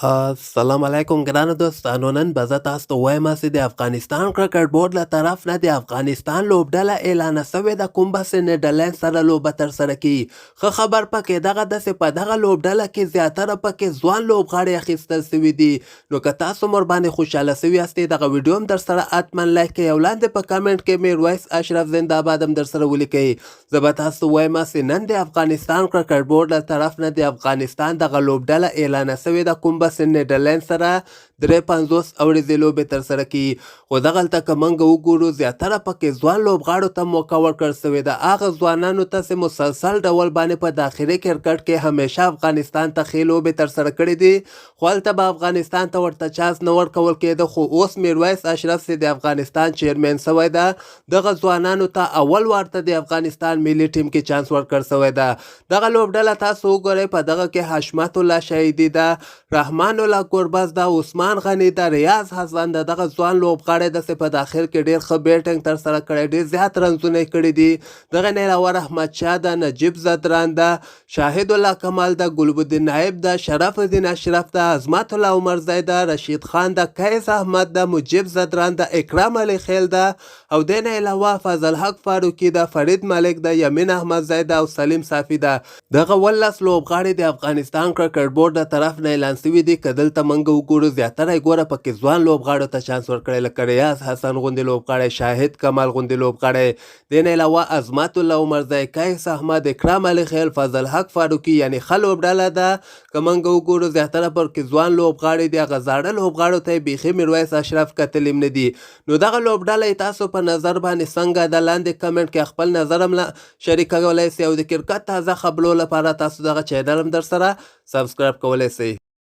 السلام علیکم ګرانو دوستانو، نن به زه تاسو ته ووایم چې د افغانستان کرکټ بورډ له طرف نه د افغانستان لوبډله اعلانه شوې ده، کوم به چې نیدرلینډ سره لوبه ترسره کړي. ښه خبر پکې دغه ده چې په دغه لوبډله کې زیاتره پکې ځوان لوبغاړي اخیستل شوي دي. نو که تاسو مور باندې خوشحاله شوي یاستئ، دغه ویډیو هم درسره حتما لایک کړئ او لاندې په کمنټ کې میرویس اشرف زنده آباد هم درسره ولیکئ. زه به تاسو ته ووایم چې نن د افغانستان کرکټ بورډ له طرف نه د افغانستان دغه لوبډله اعلانه شوې ده، کوم به چې نیدرلینډ سره 53 اوریزې لوبې ترسره کړي. خو دغلته که موږ وګورو، زیاتره پکې ځوان لوبغاړو ته موقع ورکړل شوې ده، هغه ځوانانو ته چې مسلسل ډول باندې په داخلي کرکټ کې همیشه افغانستان ته ښې لوبې ترسره کړې دي، خو هلته به افغانستان ته ورته چانس نه ورکول کېده. خو اوس میرویس اشرف چې د افغانستان چیرمن شوی ده، دغه ځوانانو ته اول وار ته د افغانستان ملي ټیم کې چانس ورکړ شوی ده. دغه لوبډله تاسو وګورئ، په دغه کې حشمت الله شهیدي ده، رحمان الله ګربز ده، عثمان غني ده، ریاض حسن ده. دغه ځوان لوبغاړی ده چې په داخل کې ډېر ښه بیټنګ ترسره کړی، ډېر زیات رنزونه یې کړي دي. دغه نه علاوه رحمت شاه ده، نجیب ځدران ده، شاهد الله کمال ده، ګلب الدین نایب ده، شرف الدین اشرف ده، عظمت الله عمرزی ده، رشید خان ده، قیس احمد ده، مجیب ځدران ده، اکرام علي خیل ده او دې نه علاوه فضل حق فاروقي ده، فرید ملک ده، یمین احمدزی ده او سلیم صافي ده. دغه 17 لوبغاړي د افغانستان کرکټ بورډ د طرف نه اعلان شوي دي. که دلته موږ وګورو، زیاتره یې ګوره پکې ځوان لوبغاړو ته چانس ورکړی، لکه ریاض حسن غوندې لوبغاړی، شاهد کمال غوندې لوبغاړی، دې نه علاوه عظمت الله عمرزی، قیس احمد، اکرام علي خیل، فضل حق فاروقي، یعنی ښه لوبډله ده. که موږ وګورو، زیاتره پکې ځوان لوبغاړي دي، هغه زاړه لوبغاړو ته یې بیخي میرویس اشرف کتلي هم نه دي. نو دغه لوبډله یې تاسو په نظر باندې څنګه ده؟ لاندې کمنټ کې خپل نظر هم شریکولی سئ او د کرکټ تازه خبرو لپاره تاسو دغه چینل هم درسره سبسکرایب کولی سئ.